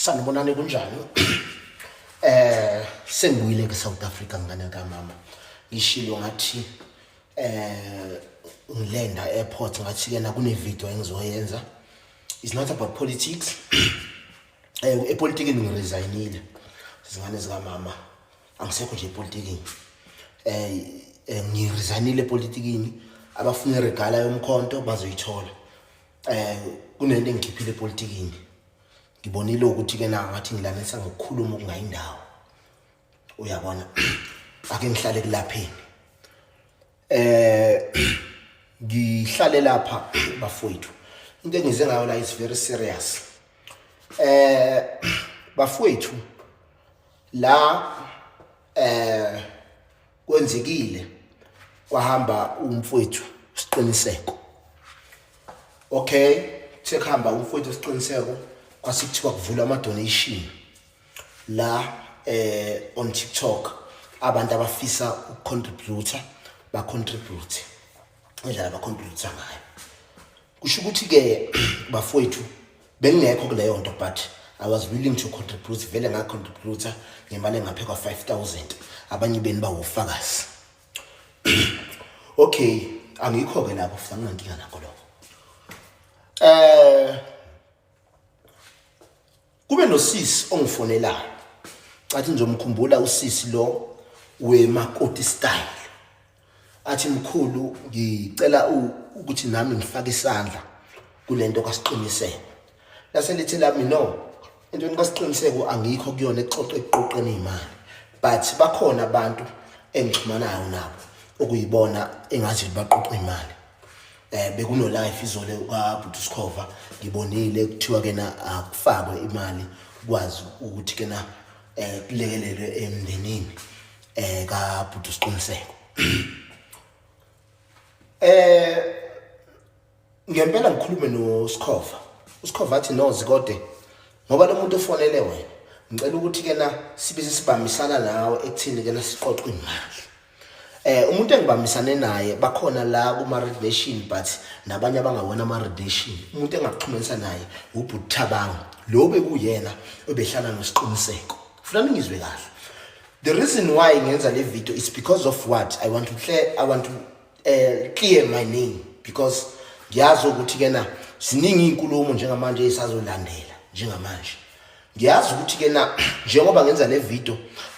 Sanibonani, kunjani? Sengibuyile ke South Africa, ngane kamama. Ngishilo ngathi ngilenda airport, ngathi ke na kune video engizoyenza. It's not about politics. Epolitikini ngiresignile. Zingane zikamama. Angisekho nje epolitikini. Ngiresignile epolitikini. Abafuna iregala yomkhonto bazoyithola. Kunento engikhiphile epolitikini. Ngibonile ukuthi ke na ngathi ngilanisa ngokukhuluma okungayindawo, uyabona. Ake ngihlale kulapheni, ngihlale lapha bafowethu. Into engize ngayo la is very serious, bafowethu. La kwenzekile kwahamba umfowethu Siqiniseko. Okay, sekuhamba umfowethu Siqiniseko, kwasekuthiwa kuvulwa ama donation la on TikTok, abantu abafisa ukucontribute ba contribute indlela ba contribute ngayo. Kusho ukuthi ke bafowethu, bengingekho kuleyo nto, but I was willing to contribute. Vele nga contribute ngemali engaphekwa 5000, abanye beni bawufakazi. Okay, angikho ke lapho futhi anginankinga nakho lokho. Kube nosisi ongifonelayo, cathi ngizomkhumbula usisi lo wemakoti style, athi, "Mkhulu, ngicela ukuthi nami ngifake isandla kulento kaSiqiniseko." Lase lithi lami, "No, entweni kaSiqiniseko angikho kuyona, exoxe ekuqoqeni imali, but bakhona abantu engixhumanayo nabo okuyibona engazi baqoqa imali." Bekuno live izole kaBhuti Sikhova, ngibonile kuthiwa ke na akufakwe imali kwazi ukuthi ke na kulekelelwe emndenini kaBhuti Siqiniseko. Ngempela ngikhulume noSikhova, uSikhova athi, "No Zikode, ngoba lo muntu ofonele wena, ngicela ukuthi ke na sibe sibambisana nawe ekuthini ke na siqoqe imali." Umuntu engibambisane naye bakhona la kuma Red Nation, but nabanye abangawona ama Red Nation. Umuntu engakuxhumanisa naye uBhuti Thabang, lo bekuyena obehlala noSiqiniseko. Funa ningizwe kahle. The reason why ngenza le video is because of what I want to clear. I want to clear my name because ngiyazi ukuthi ke na ziningi izinkulumo njengamanje ezisazolandela. Njengamanje ngiyazi ukuthi ke na njengoba ngenza le video,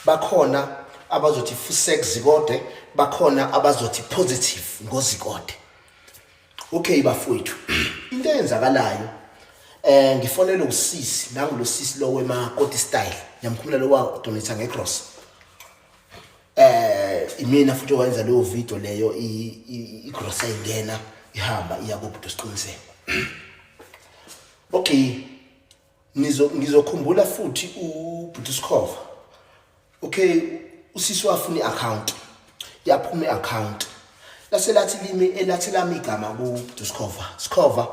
bakhona abazothi fusek Zikode, bakhona abazothi positive ngoZikode. Okay bafowethu, into eyenzakalayo, ngifonele usisi nangu, lo sisi lo wemakoti style, ngiyamkhumula lo wa donate ngegrosa. Imina futhi owenza leyo video leyo, igrosa ingena ihamba iya kubhuti Siqiniseko. Okay, ngizokhumbula futhi ubhuti Sikhova. Okay, usisi wafuna iaccount, yaphuma iaccount, lase lathi limi elathi lami igama kubhuti Sikhova. "Sikhova,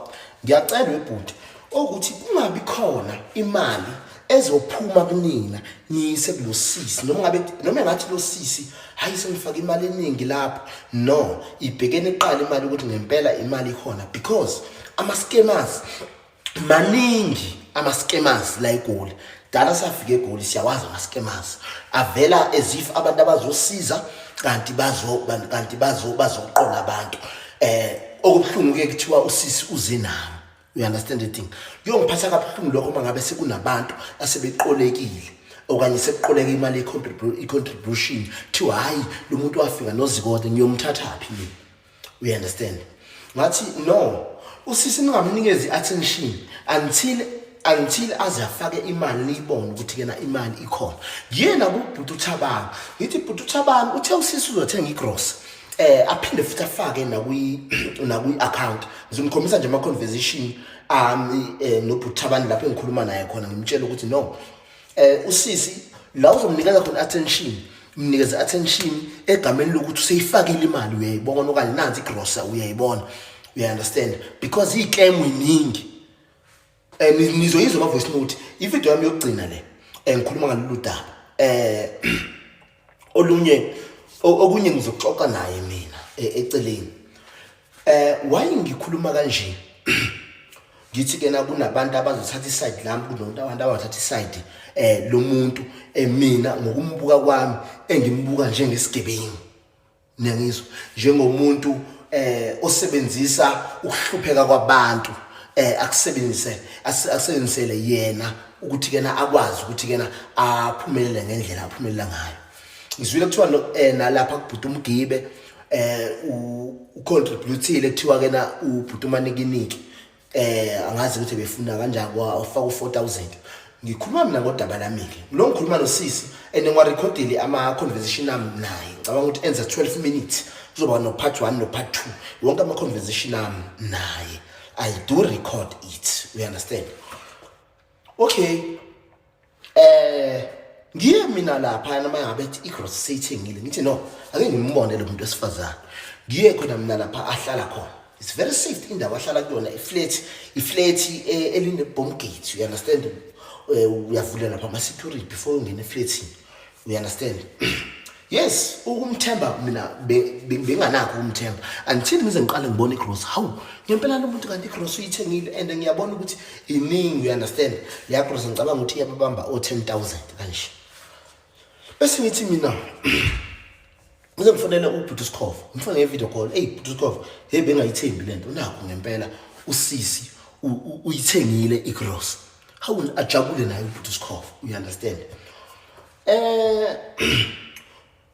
ngiyacela webhuti ukuthi kungabi khona imali ezophuma kunina niyise kulosisi, noma ngabe noma engathi lo sisi, hayi, sengifaka imali eningi lapho. No, ibhekene iqala imali ukuthi ngempela imali ikhona, because ama scammers maningi, ama scammers la eGoli. Dala safika eGoli, siyawazi ama scammers avela as if abantu abazosiza, kanti bazoqola abantu. Okubuhlungu ke kuthiwa usisi uze nami, you understand the thing? Kuyongiphatha kabuhlungu lokho uma ngabe sekunabantu asebeqolekile okanye sekuqoleka imali i-contribution, kuthiwa hayi, lo muntu wafika noZikode, ngiyomthathaphi mina? You understand? Ngathi no, usisi ningamnikezi attention until aze afake imali, niyibone ukuthi kena imali ikhona. Yena kubhuti uThabang, ngithi, "Bhuti uThabang, uthe usisi uzothenga igrosa, aphinde futhi afake nakwi account." Ngizomkhombisa nje ama conversation ami noBhuti Thabani lapho engikhuluma naye khona, ngimtshela ukuthi no, usisi la uzomnikeza khona attention, mnikeze attention egameni lokuthi useyifakile imali, uyayibona, okanye nansi igrosa, uyayibona, you understand? Because iy'scam iningi. Nizoyizwa ama voice note, ivideo yami yokugcina le ngikhuluma ngalolu daba. Olunye okunye ngizoxoxa naye mina eceleni. Why ngikhuluma kanje? Ngithi ke na kunabantu abazothatha iside lami, kunomuntu abantu abathatha iside lomuntu mina ngokumbuka kwami engimbuka njengesigebengu. Niyangizwa, njengomuntu osebenzisa ukuhlupheka kwabantu akusebenzise akusebenzisele yena ukuthi kena akwazi ukuthi kena aphumelele ngendlela aphumelela ngayo. Ngizwile kuthiwa nalapha kubhuti uMgibe ucontributile, kuthiwa kena ubhuti uManikiniki angazi ukuthi befuna kanjani wafaka u4000. Ngikhuluma mina ngodaba lami ke lo, ngikhuluma nosisi and ngiwarekhodile ama conversation ami naye. Ngicabanga ukuthi enza 12 minutes, kuzoba no part 1 no part 2 wonke ama conversation ami naye. I do record it, you understand? Okay, ngiye mina lapha noma ngabe ethi igrocery seyithengile, ngithi no, ake ngimbone lo muntu wesifazane. Ngiye khona mina lapha ahlala khona. It's very safe indawo ahlala kuyona, iflat eline bomb gate, you understand? Uyavulela lapha ama security before ungena eflatini, you understand? Yes, ukumthemba mina benganakho ukumthemba until ngize ngiqale ngibone igrocery. Hawu, ngempela lo muntu kanti igrocery uyithengile and ngiyabona ukuthi iningi, you understand? Leya grocery ngicabanga ukuthi iyababamba o-10 000 kanje. Bese ngithi mina ngize ngifonele ubhuti Sikhova, ngifone nge-video call. Eyi bhuti Sikhova, hey, bengayithembi lento, nakho ngempela usisi uyithengile igrocery. Hawu, ajabule naye ubhuti Sikhova, you understand?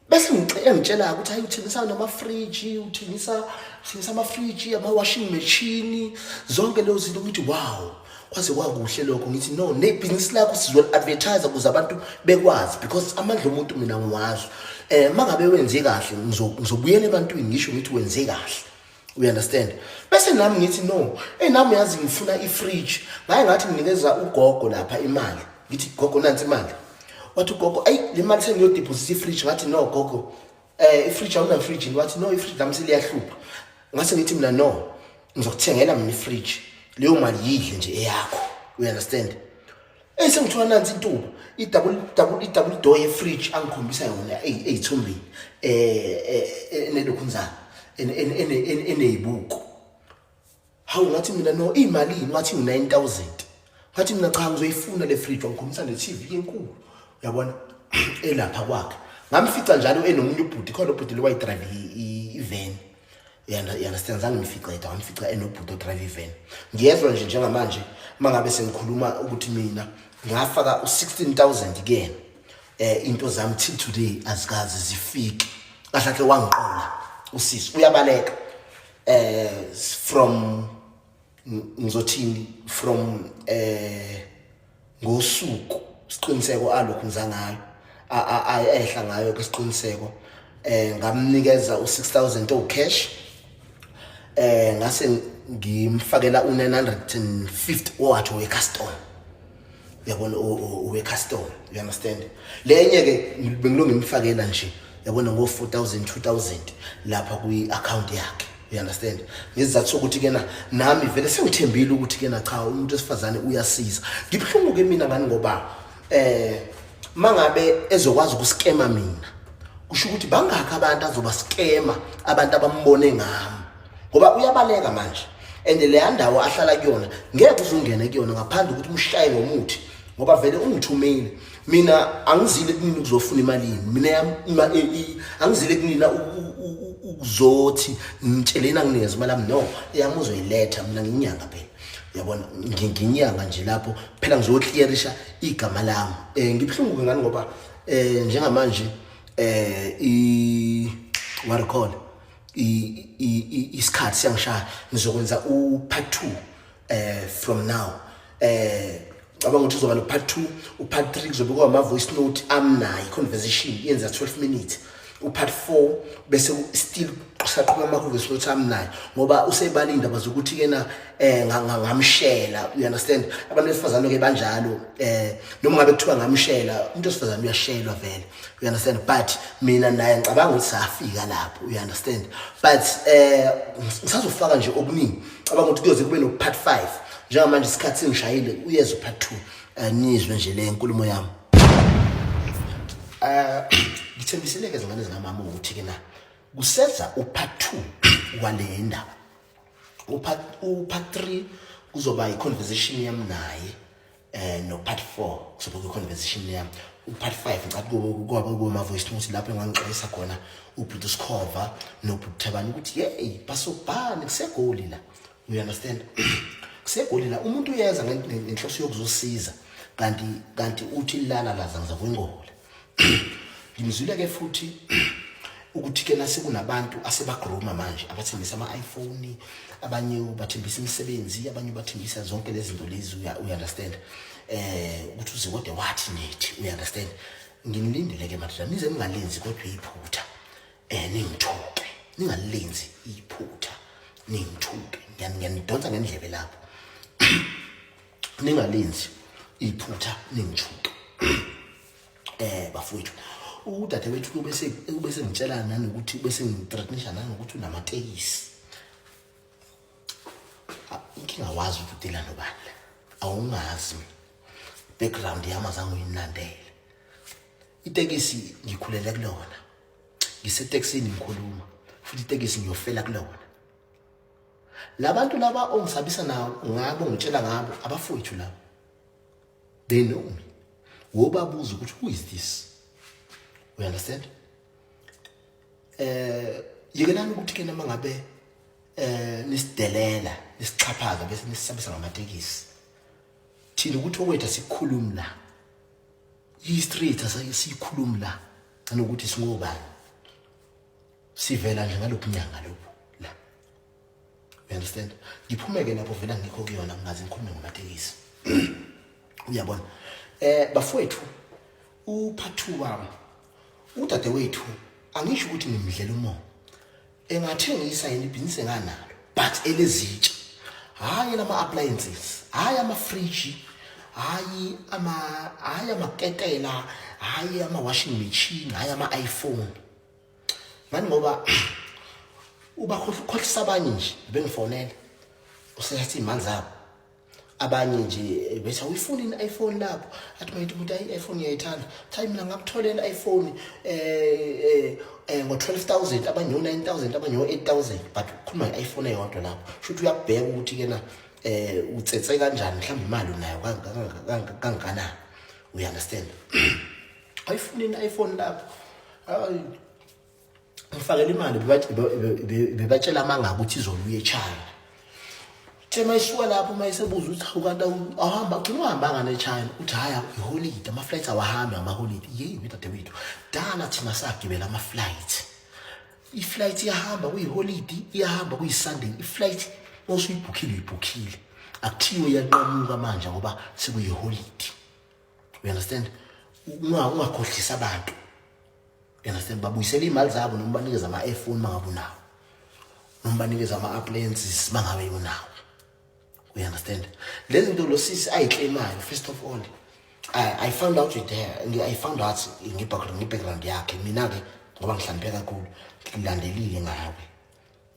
Bese engitshela ukuthi hayi, uthengisa nama-fridge, uthengisa ama-fridge, ama-washing machine, zonke lezo zinto. Ngithi wow, kwaze kwakuhle lokho. Ngithi no, nebhizinisi lakho sizoli-advertise ukuze abantu bekwazi, because amandla omuntu mina ngiwazi. Mangabe wenze kahle, ngizobuyela ebantwini ngisho ngithi wenze kahle, you understand? Bese nami ngithi no, hey, nami yazi ngifuna i-fridge. Ngaye ngathi nginikeza ugogo lapha imali, ngithi gogo, nansi imali. Wathi ugogo, ayi, le mali sengiyodeposit i-fridge. Ngathi no gogo, i-fridge awuna fridge. Wathi no, i-fridge lami seliyahlupha. Ngase ngithi mina no, ngizokuthengela mina i-fridge, leyo mali yidle nje eyakho, you understand? Sengithola nansi intuba, i-double door ye-fridge angikhombisa yona eyithombeni enelokhunzana eneyibuko. Hawu, ngathi mina no, iyimalini? Wathi u-9000. Ngathi mina cha, ngizoyifuna le fridge. Wangikhombisa ne-TV enkulu, uyabona, elapha kwakhe. Ngamfica njalo enomunye ubhuti khona, ubhuti lo wayi-drive i-van, you understand? Zange ngimfice yedwa, ngamfica enobhuti odrive i-van. Ngiyezwa nje njengamanje uma ngabe sengikhuluma ukuthi mina ngafaka u-16 000 kuyena, into zami till today azikaze zifike. Kahle kahle wangiqola usisi, uyabaleka from ngizothini, from ngosuku siqiniseko alokhu ngiza ngayo ehla ngayo ke siqiniseko. Ngamnikeza u6000 o cash, ngase ngimfakela u950 owathi owe custom, uyabona, owe custom, you understand? Lenye ke bengilo ngimfakela nje, yabona, ngo 4000 2000 lapha kwi account yakhe, you understand? Ngesizathu sokuthi kena nami vele sengithembile ukuthi kena cha, umuntu wesifazane uyasiza. Ngibuhlungu ke mina ngani ngoba mangabe ezokwazi ukuskema mina, kusho ukuthi bangakho abantu azobaskema, abantu abambone ngami, ngoba uyabaleka manje. And leya ndawo ahlala kuyona ngeke uzungene kuyona ngaphandle ukuthi umshaye ngomuthi, ngoba vele ungithumile. Mina angizile kunina ukuzofuna imali yini mina yami, angizile kunina ukuzothi ngitsheleni anginikeze imali yami. No, eyami uzoyiletha. Mina nginyanga phela, uyabona, nginyanga nje lapho phela ngizoclearisha igama lami. Ngibuhlungu ke ngani ngoba njengamanje i what do you call isikhathi siyangishaya. Ngizokwenza u part 2 from now. Cabanga ukuthi uzoba no part 2, u part 3 kuzobe kuba voice note amnayo, conversation yenza 12 minutes, u part 4 bese still kusaqhubeka ama voice note amnayo, ngoba usebala indaba zokuthi kena ngamshela, you understand? Abantu besifazane ke banjalo, noma ngabe kuthiwa ngamshela, umuntu wesifazane uyashelwa vele, you understand? But mina naye ngicabanga ukuthi safika lapho, you understand? But ngisazofaka nje okuningi. Cabanga ukuthi kuyoze kube no part 5. Njengamanje isikhathi sengishayile, uyezwa part 2, nizwe nje le nkulumo yami. Ngithembisile ke zingane zikamama ukuthi ke na kuseza upart 2 wale ndaba, upart 3. Kuzoba i-conversation yami naye no part 4 kuzoba kwi-conversation yami. U-part 5 ngicabanga kwaba kuma-voice note lapho engangixwayisa khona ubhuti uSkhova nobhuti Thabani ukuthi yeyi basobhani kuseGoli la. You understand? Kusegoli la, umuntu uyeza ngenhloso yokuzosiza, kanti uthi lala laza ngiza kwingola. Ngimzwile ke futhi ukuthi ke nase kunabantu asebagroma manje abathembisa ama-iPhone, abanye bathembisa imisebenzi, abanye bathembisa zonke lezi zinto lezi. Uya understand ukuthi uze kodwa wathi nethi, uya understand. Nginilindile ke madoda, nize ningalenzi kodwa iphutha, ningithuke, ningalenzi iphutha ningithuke. Ngiyanidonsa ngendlebe lapho, ningalenzi iphutha ningithuke. Bafowethu, udadewethu bese ngitshela nanokuthi bese ngithreatenisha nanokuthi unamatekisi. Inkinga wazi ukuthi udila nobani la, awungazi mina background yami, azange uyilandele. Itekisi ngikhulele kulona, ngisetekisini ngikhuluma futhi itekisi ngiyofela kulona. Labantu laba ongisabisa nawo ngabo, ngitshela ngabo abafowethu labo, they know me. Wobabuza ukuthi who is this, you understand? Yekelani ukuthi ke noma ngabe nisidelela, nisixhaphaza bese nisisabisa ngamatekisi. Thina ukuthi okwethu asikhulumi la, i-street asiyikhulumi la, nanokuthi singobani, sivela nje ngalokhu nyanga lokhu la, you understand? Ngiphumeke lapho vela ngikho kuyona, ngingaze ngikhulume ngamatekisi, uyabona. Bafowethu, upart 2 wami, udadewethu, angisho ukuthi ngimdlela umoya, engathengisa yena ibhizinisi enganalo, but elezitsha, hayi lama appliances, hayi ama fridge, hayi amaketela, hayi ama washing machine, hayi ama iPhone. Ngani ngoba ubakhohlisa abanye nje bengifonela, useyathi imali zabo abanye nje bethi awuyifuni i-iPhone lapho, athi mayithi ukuthi ayi i-iPhone ngiyayithanda, athi mina ngakutholela i-iPhone ngo-12000, abanye ngo-9000, abanye ngo-8000, but ukhuluma nge-iPhone eyodwa lapho. Shuthi uyakubheka ukuthi kena utsetse kanjani, mhlawumbe imali unayo kangakanani, you understand? Ayifuni i-iPhone lapho, hayi ngifakela imali, bebatshela amanga ukuthi izobuya eChina. Uthe mayisuka lapho, mayisebuza ukuthi hawu kanti awuhamba, gcina uhambanga neChina, uthi hhayi iholide, ama-flights awahambi ngamaholide. Yeyi wedadewethu, dala thina sagibela ama-flight, i-flight iyahamba kuyiholide, iyahamba kuyi-Sunday. I-flight mawusuyibhukhile uyibhukhile, akuthiwe iyanqamuka manje ngoba sekuyiholide, you understand? Ungakhohlisi abantu, you understand? Babuyisela iy'mali zabo noma banikeze ama-iPhone mangabe unawo, noma banikeze ama-appliances mangabe unawo, you understand? Lezi zinto lo sisi ayiclaimayo, first of all I found out with her, I found out nge-background yakhe. Mina-ke ngoba ngihlanipheke kakhulu, ngilandelile ngawe,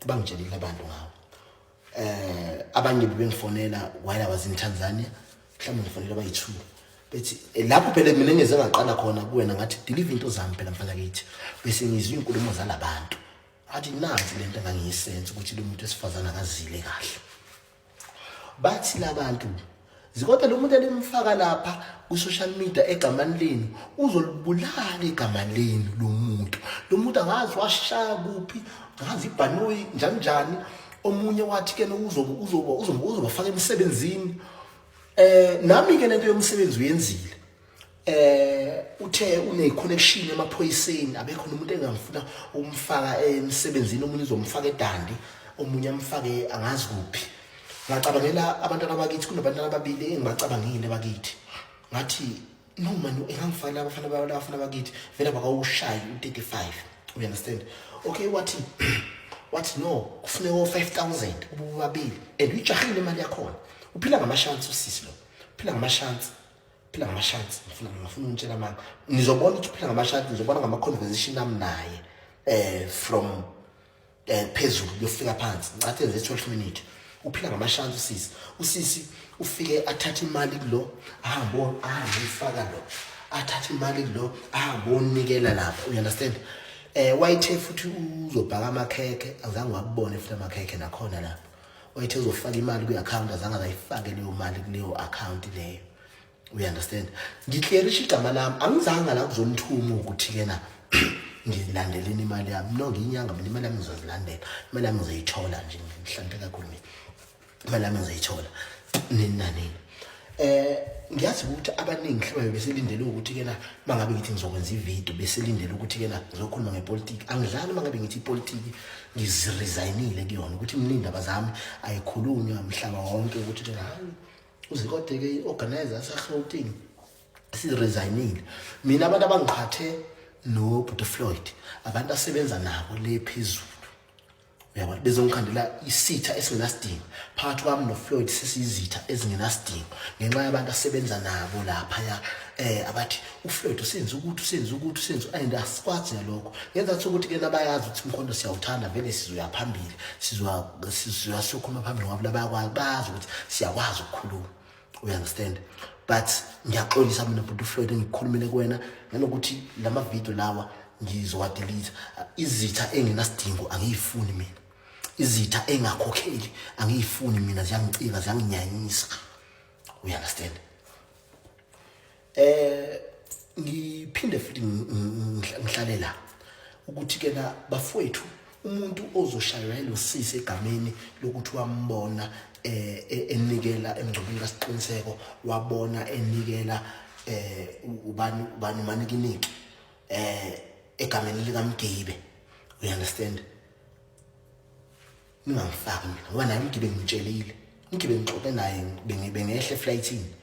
bangitshelile abantu ngawe. Abanye bebengifonela while I was in Tanzania, mhlawumbe ngifonela abayi-2, bethi lapho phela mina ngeze ngaqala khona kuwena, ngathi deliver into zami phela mfana kithi, bese ngizwe iy'nkulumo zalabantu, athi nansi lento engangiyisense ukuthi lo muntu wesifazane akazile kahle. Bathi labantu zikodwa lo muntu elimfaka lapha ku-social media egamani lenu uzolibulala igama lenu. Lo muntu angazi washaya kuphi, angazi ibhanoyi njani njani. Omunye wathi ke uzobafaka emsebenzini. Nami ke lento yomsebenzi uyenzile, uthe une connection emaphoyiseni, abekho nomuntu engangifuna ukumfaka emsebenzini, omunye uzomfaka eDandi, omunye amfake angazi kuphi. Ngacabangela abantwana bakithi, kunabantwana ababili engibacabangile bakithi, ngathi no man, engangifaka abafana bakithi vele abakawushayi u-35, you understand? Okay, wathi no, kufuneka o-5000 ububabili, and uyijahile imali yakhona. Uphila ngamashansi usisi lo, uphila ngamashansi, uphila ngamashansi. Ngifuna ukutshela manga, nizobona ukuthi uphila ngamashansi, nizobona ngama-conversation ami naye from phezulu kuyofika phansi, ngicathi enze 12 minute. Uphila ngamashansi usisi. Usisi ufike athathe imali kulo, ahambe ahambe uyifaka lo, athathe imali kulo, ahambe onikela lapha, you understand? Wayithe futhi uzobhaka amakhekhe, azange wakubone futhi amakhekhe nakhona lapho. Wayethe uzofaka imali kwi-account, azange azayifake leyo mali kuleyo account leyo. You understand? Ngiclearisha igama lami, angizange la kuzonithuma ukuthi kena ngilandeleni imali yami. No, ngiyinyanga mina, imali yami ngizozilandela, imali yami ngizoyithola nje, ngihlampe kakhulu mina, imali yami ngizoyithola nini nanini. Ngiyazi ukuthi abaningi mhlawumbe beselindele ukuthi kena mangabe ngithi ngizokwenza ivideo, beselindele ukuthi kena ngizokhuluma ngepolitiki. Angidlali mangabe ngithi ipolitiki ngiziresignile kuyona, ukuthi mina indaba zami ayikhulunywa mhlaba wonke ukuthi kena hayi uZikode ke i-organizer yaseGauteng siresignile. Mina abantu abangiqhathe noBhuti Floyd, abantu asebenza nabo le phezulu, uyabona, bezongikhandela isitha esingenasidingo phakathi kwami noFloyd. Sesiyizitha ezingenasidingo ngenxa yabantu asebenza nabo laphaya, abathi uFloyd usenze ukuthi, usenze ukuthi, usenze, and asikwazi nalokho. Ngenza ukuthi ke nabayazi ukuthi umkhonto siyawuthanda vele, sizoya phambili, sizoya siyokhuluma phambili, ngoba labayakwazi, bayazi ukuthi siyakwazi ukukhuluma, you understand? But ngiyaxolisa mina, bhuti Floyd, engikukhulumile kuwena, nanokuthi lama video lawa ngizowadelete. Izitha engenasidingo angiyifuni mina, izitha engakhokheli angiyifuni mina, ziyangicika, ziyanginyanyisa, you understand? Ngiphinde futhi ngihlale la ukuthi ke na bafowethu, umuntu ozoshaywa lo sisi egameni lokuthi wambona enikela emngcwabeni kaSiqiniseko, wabona enikela ubani ubani manikiniki egameni likaMgibe, you understand? Ningangifaki mina, ngoba naye uMgibe ngimtshelile, uMgibe ngixoxe naye bengehle eflightini,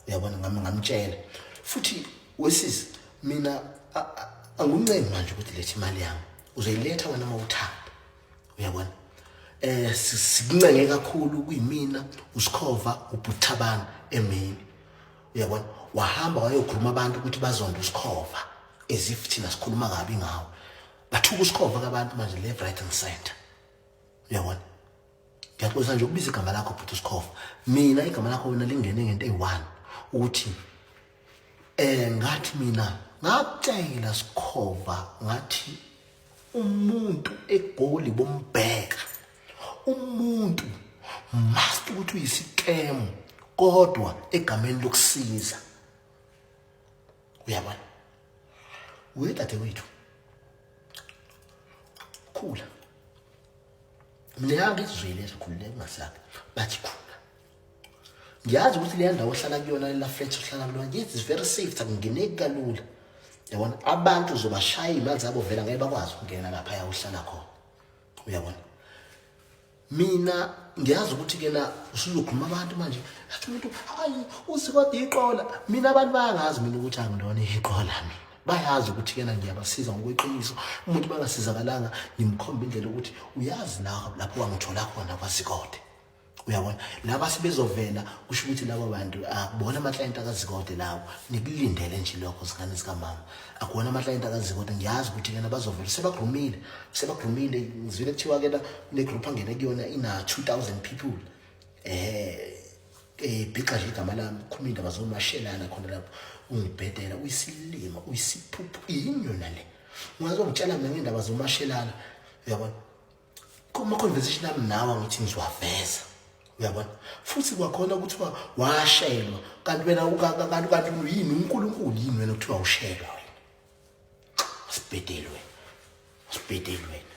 uyabona, ngami ngamtshela futhi. Wesisi, mina anguncengi manje ukuthi letha imali yami, uzoyiletha wena uma uthanda, uyabona? Sikuncenge kakhulu kuyimina, uSikhova, uButhabana emini, uyabona, wahamba wayokhuluma abantu ukuthi bazonda uSikhova as if thina sikhuluma kabi ngawo. Bathuka uSikhova kabantu manje left, right and center, uyabona? Ngiyaxolisa nje ukubiza igama lakho, bhuti uSikhova. Mina igama lakho wena lingene ngento eyi-one, ukuthi ngathi mina ngakutshela Sikhova, ngathi umuntu eGoli bombheka umuntu must ukuthi uyisikemu, kodwa egameni lokusiza, uyabona? Uye dadewethu, khula, mina yangizwile, sikhululeke, ungasabi, bathi khula. Ngiyazi ukuthi leya ndawo ohlala kuyona, lela flat ohlala kulona, it's very safe, akungeneki kalula, uyabona? Abantu uzobashaya iy'mali zabo vele, angeke bakwazi ukungena laphaya uhlala khona, uyabona? Mina ngiyazi ukuthi kena usuzokhuluma abantu manje, athi umuntu hayi uZikode iqola. Mina abantu bayangazi mina ukuthi angilona iqola, mina bayazi ukuthi kena ngiyabasiza ngokweqiniso. Umuntu bangasizakalanga, ngimkhomba indlela ukuthi uyazi la lapho wangithola khona kwaZikode, uyabona? Laba sebezovela, kusho ukuthi labo bantu akubona amaklayenti akaZikode lawo. Nikulindele nje lokho, zingane zikamama, akuwona amaklayenti akaZikode. Ngiyazi ukuthi kena bazovela, sebagrumile, sebagrumile. Ngizwile kuthiwa kena kune-group angene kuyona ina 2000 people, bhixa nje igama lami, khuluma indaba zomashelana khona lapho. Ungibhedela, uyisilima, uyisiphuphu, iyinyona le ungazongitshela mina ngendaba zomashelana, uyabona? Kuma-conversation ami nawe angithi ngizowaveza, uyabona? Futhi kwakhona kuthiwa washelwa, kanti wena kanti yini, uNkulunkulu yini wena kuthiwa ushelwa wena? Asibhedeli wena, asibhedeli wena.